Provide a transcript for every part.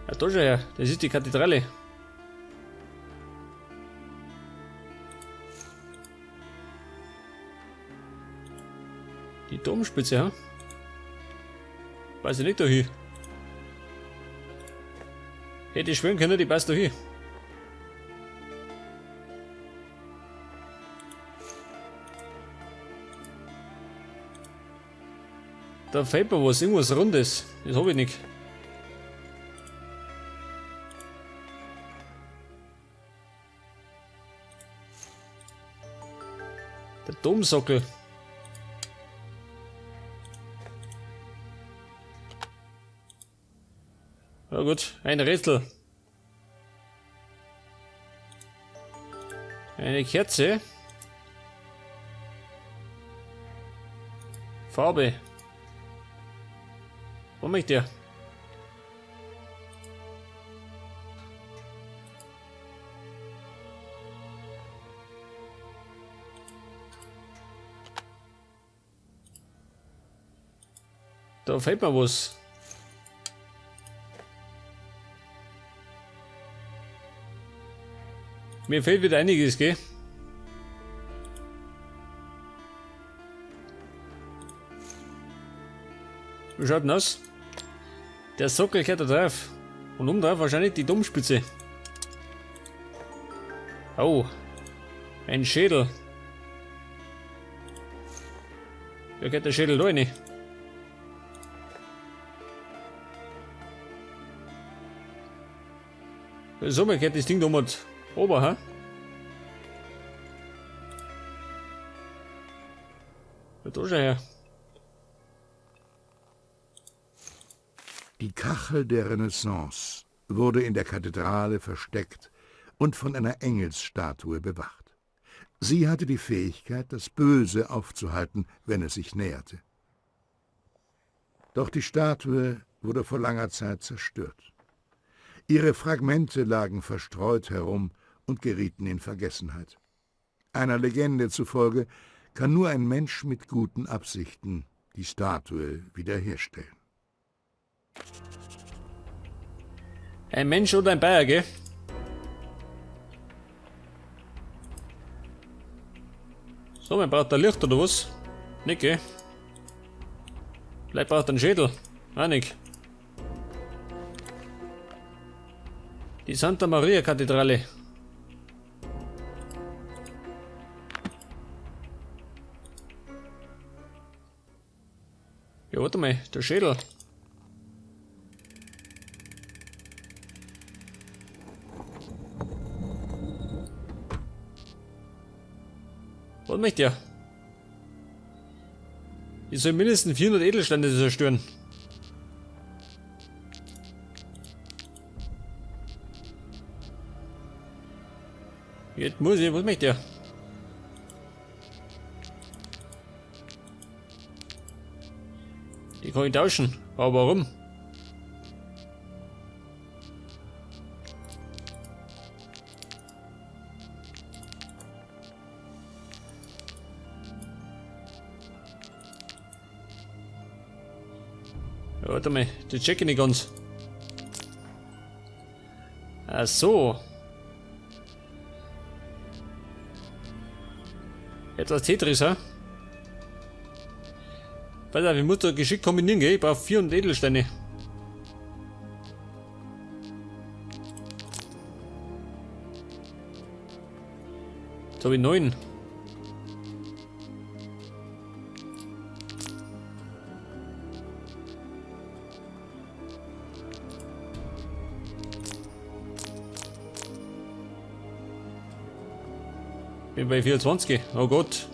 Ja, da schau her, das ist die Kathedrale. Die Domspitze, ha? Weiß ich nicht da hin. Hätte ich schwören können, die passt da hin. Da fehlt mir was, irgendwas Rundes. Das hab ich nicht. Der Domsockel. Na gut, ein Rätsel. Eine Kerze. Farbe. Wo möchte der? Da fehlt mir was. Mir fehlt wieder einiges, gell? Wie schaut denn aus? Der Sockel gehört da drauf. Und oben drauf wahrscheinlich die Domspitze. Oh. Ein Schädel. Wer geht der Schädel da rein? So, mir geht das Ding da mit ober, hä? Ja, da schau her. Die Kachel der Renaissance wurde in der Kathedrale versteckt und von einer Engelsstatue bewacht. Sie hatte die Fähigkeit, das Böse aufzuhalten, wenn es sich näherte. Doch die Statue wurde vor langer Zeit zerstört. Ihre Fragmente lagen verstreut herum und gerieten in Vergessenheit. Einer Legende zufolge kann nur ein Mensch mit guten Absichten die Statue wiederherstellen. Ein Mensch oder ein Bayer, gell? So, man braucht da Licht oder was? Nicht, gell? Vielleicht braucht er einen Schädel. Auch nicht. Die Santa Maria Kathedrale. Ja, warte mal, der Schädel. Was möchte der? Ich soll mindestens 400 Edelsteine zerstören. Jetzt muss ich, was möchte der? Die kann ich tauschen. Aber warum? Ja, warte mal, das check ich nicht ganz. Ach so. Etwas Tetris, hä? Pass auf, ich muss da geschickt kombinieren, gell? Ich brauch 400 Edelsteine. Jetzt hab ich 9. Bin bei 24. Oh Gott.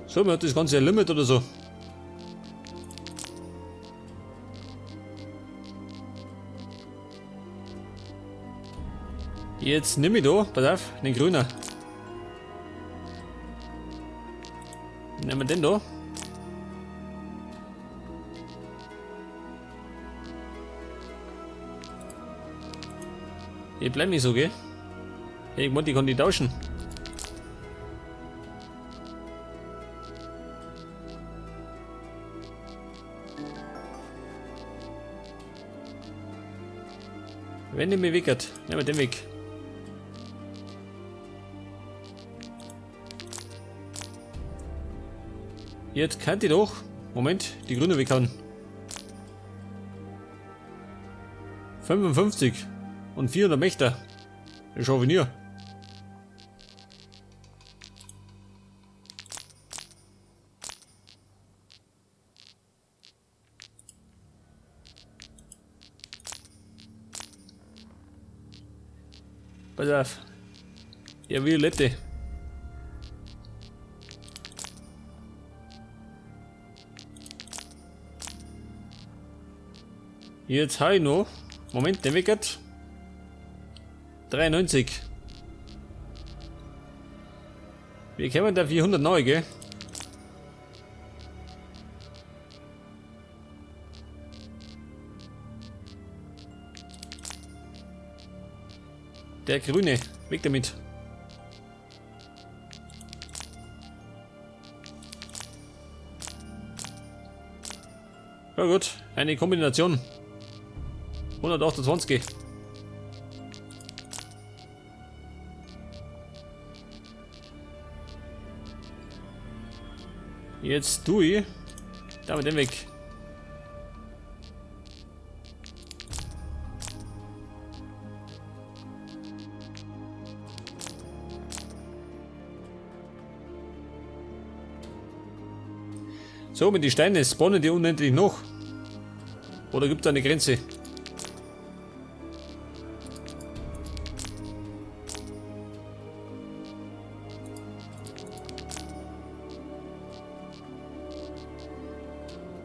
So, man hat das ganze ein Limit oder so. Jetzt nimm ich da, pass auf, den grünen. Nehmen wir den da. Ich bleib nicht so, gell? Hey, ich meinte, ich kann die tauschen. Wenn ich mich weckert, nehmen wir den weg. Jetzt kann die doch. Moment, die grüne weghauen. 55 und 400 Mächte. Ich schau nie. Pass auf. Der Violette. Jetzt habe ich noch. Moment, der weckert. 93. Wir kommen da 400 neu, gell? Der Grüne, weg damit. Ja gut, eine Kombination. 128. Jetzt tu ich. Da mit dem weg. So, mit den Steinen spawnen die unendlich noch. Oder gibt es eine Grenze?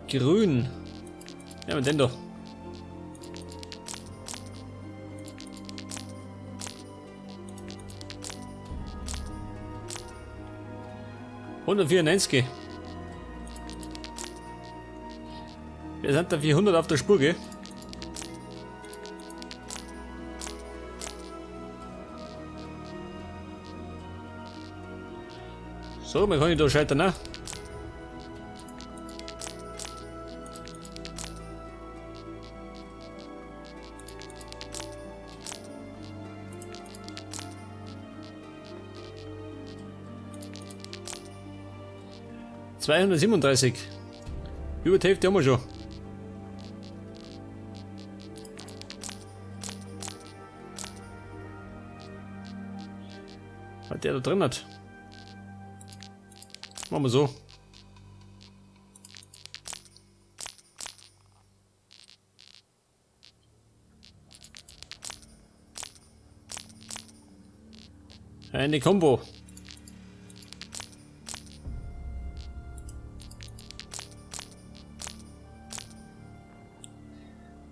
Grün. Ja, mit denn doch. ...194. Wir sind da 400 auf der Spur, gell? So, man kann ich da scheitern, ne? ...237. Über die Hälfte haben wir schon. Was der da drin hat. Machen wir so. Eine Kombo.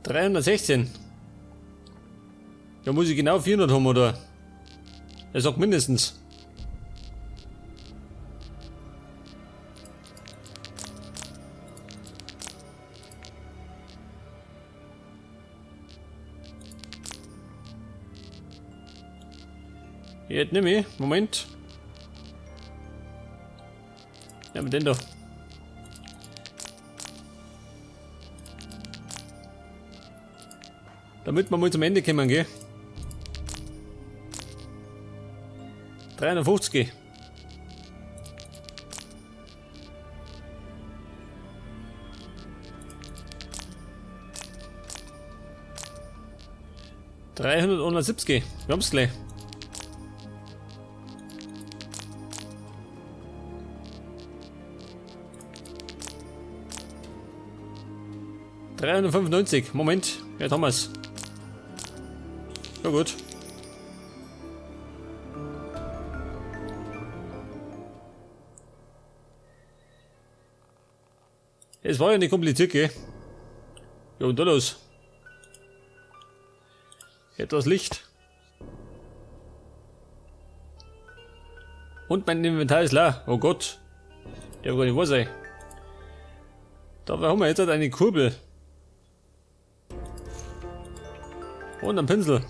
...316. Da muss ich genau 400 haben, oder? Er sagt mindestens. Jetzt nehme ich. Moment. Ja, mit den da. Damit wir mal zum Ende kommen, gell? 350. ...370. Wir haben's gleich. ...395. Moment. Ja, Thomas. Ja gut. Es war ja nicht kompliziert, gell? Ja, und da los. Etwas Licht. Und mein Inventar ist leer. Oh Gott. Der kann nicht wahr sein. Dabei haben wir jetzt halt eine Kurbel. Und einen Pinsel.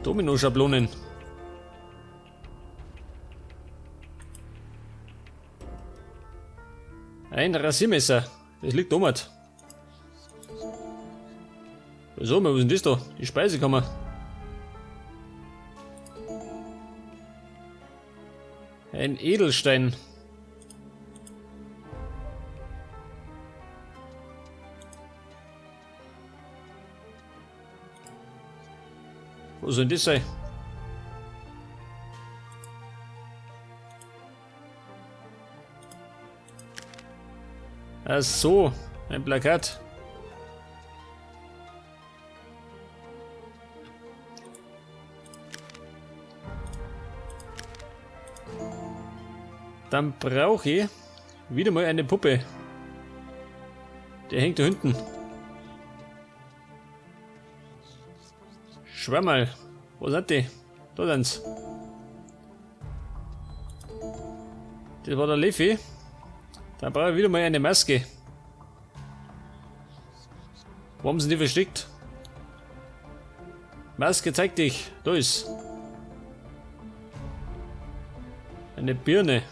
Domino-Schablonen. Ein Rasiermesser. Das liegt oben. So, was ist denn das da? Die Speisekammer. Ein Edelstein. Wo soll denn das sein? Ach so, ein Plakat. Dann brauche ich wieder mal eine Puppe. Der hängt da hinten. Schwammerl. Wo sind die? Da sind's. Das war der Lefi. Da brauche ich wieder mal eine Maske. Wo haben sie die versteckt? Maske, zeig dich. Da ist. Eine Birne.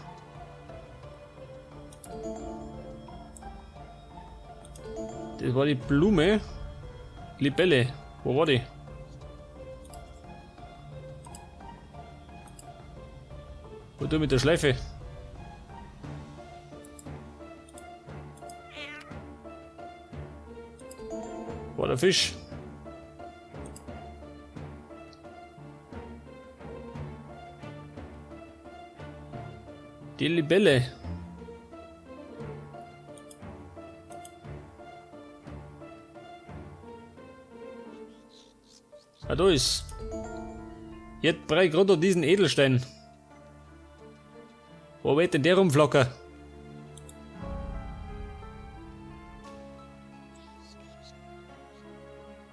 Das war die Blume. Libelle. Wo war die? Wo du mit der Schleife? War der Fisch? Die Libelle. Ah, da ist. Jetzt brauche ich gerade noch diesen Edelstein. Wo weht denn der rumflacker?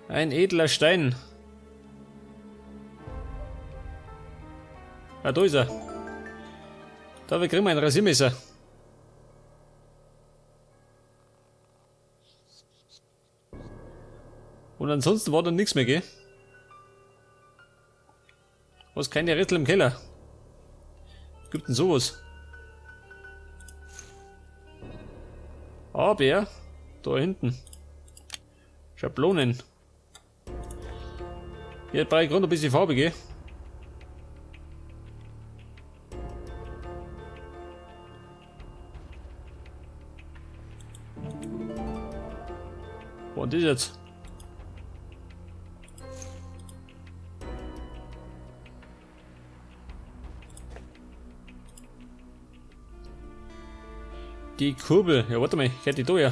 Ein edler Stein. Ah, da ist er. Da, wir kriegen ein Rasiermesser. Und ansonsten war da nichts mehr, gell? Was, keine Rätsel im Keller? Gibt denn sowas? Aber da hinten. Schablonen. Hier brauche ich gerade ein bisschen Farbe, gell? Wo ist das jetzt? Die Kurbel. Ja, warte mal, ich hätte die da ja.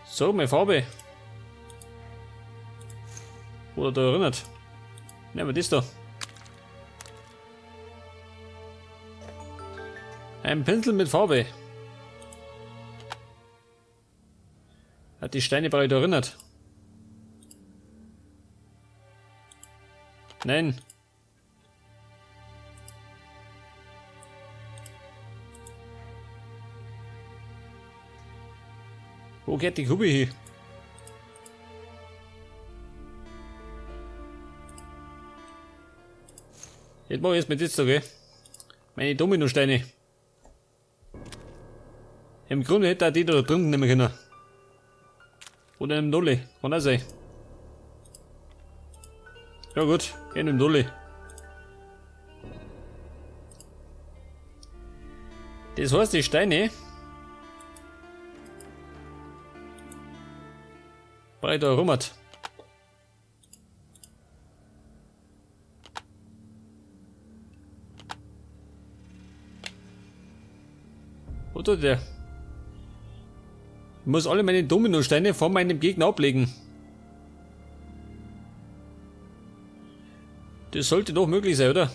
So, meine Farbe. Oder da erinnert. Nehmen wir das da. Ein Pinsel mit Farbe. Hat die Steine brauche ich da erinnert. Nein. Wo geht die Kugel hin? Jetzt mach ich erst mit jetzt, okay? Meine Dominosteine. Im Grunde hätte er die da drunten nehmen können. Oder im Nolli, kann auch sein. Ja gut, gehen im Nolli. Das heißt, die Steine breit da rummert. Wo tut der? Ich muss alle meine Dominosteine vor meinem Gegner ablegen. Das sollte doch möglich sein, oder?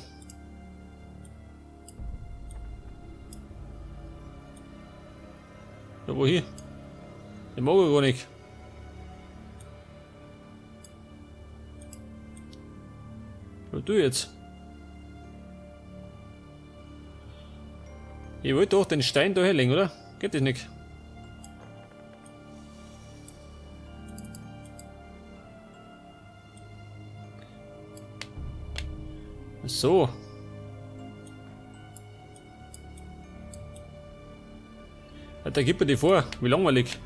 Ja, wohin? Den mag ich gar nicht. Was du jetzt? Ich wollte doch den Stein da herlegen, oder? Geht das nicht? So. Ja, da gibt mir die vor. Wie langweilig.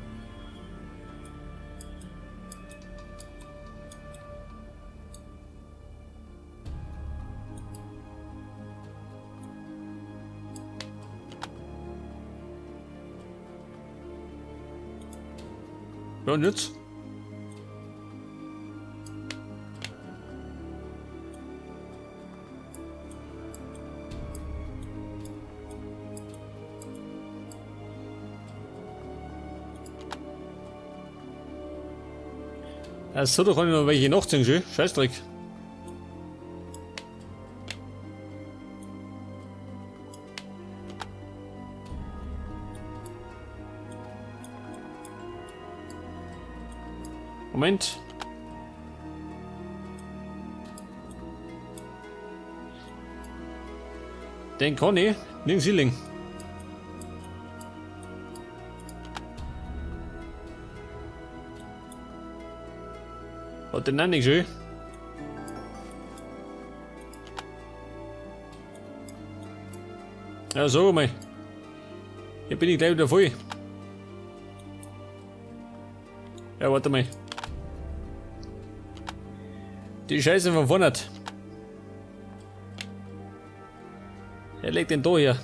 Ja, und jetzt? Achso, da kann ich noch welche nachziehen, schön. Scheißdreck. Moment. Den kann ich nirgends hinlegen. Hat den auch nicht schön. Ja, sag mal. Hier bin ich gleich wieder voll. Ja, warte mal. Die Scheiße von vorne. Er legt den da her.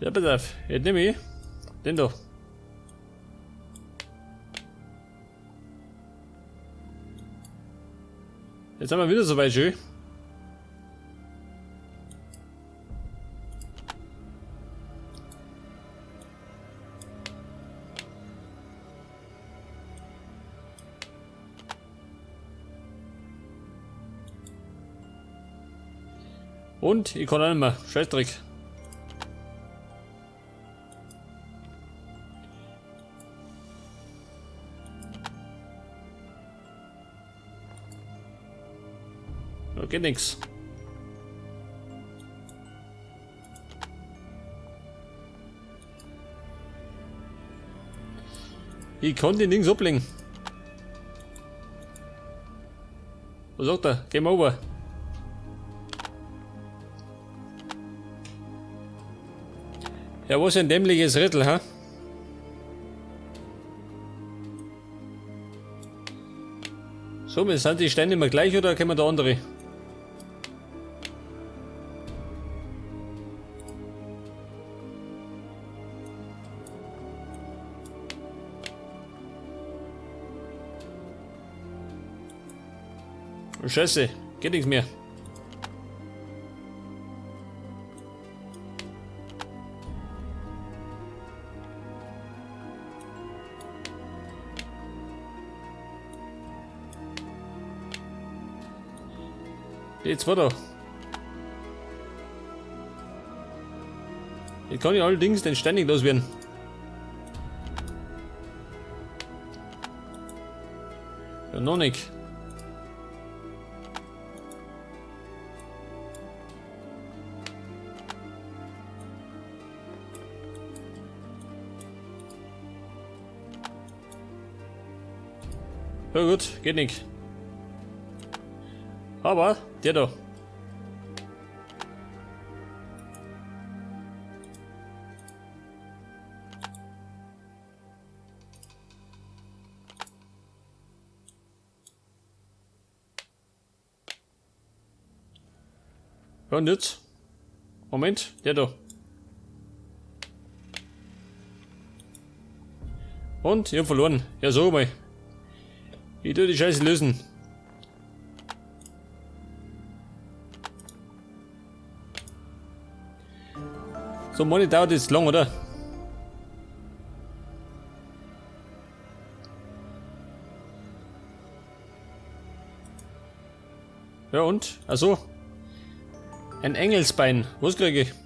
Ja, pass auf. Jetzt nehme ich den da. Jetzt haben wir wieder so weit schön. Und ich kann auch nicht mehr. Scheißdreck. Da geht nix. Ich kann den nirgends ablegen. Was sagt er? Game over. Ja, was ein dämliches Rätsel, ha? So, sind die Steine immer gleich oder können wir da andere? Oh, Scheiße, geht nichts mehr. Jetzt war da. Jetzt kann ich allerdings den Stein nicht loswerden. Ja, noch nicht. Ja gut, geht nicht. Aber der da. Ja, und jetzt? Moment, der da. Und, ich hab verloren. Ja, sag mal. Ich tu die Scheiße lösen. So, meine dauert jetzt lang, oder? Ja und? Achso. Ein Engelsbein. Was krieg ich?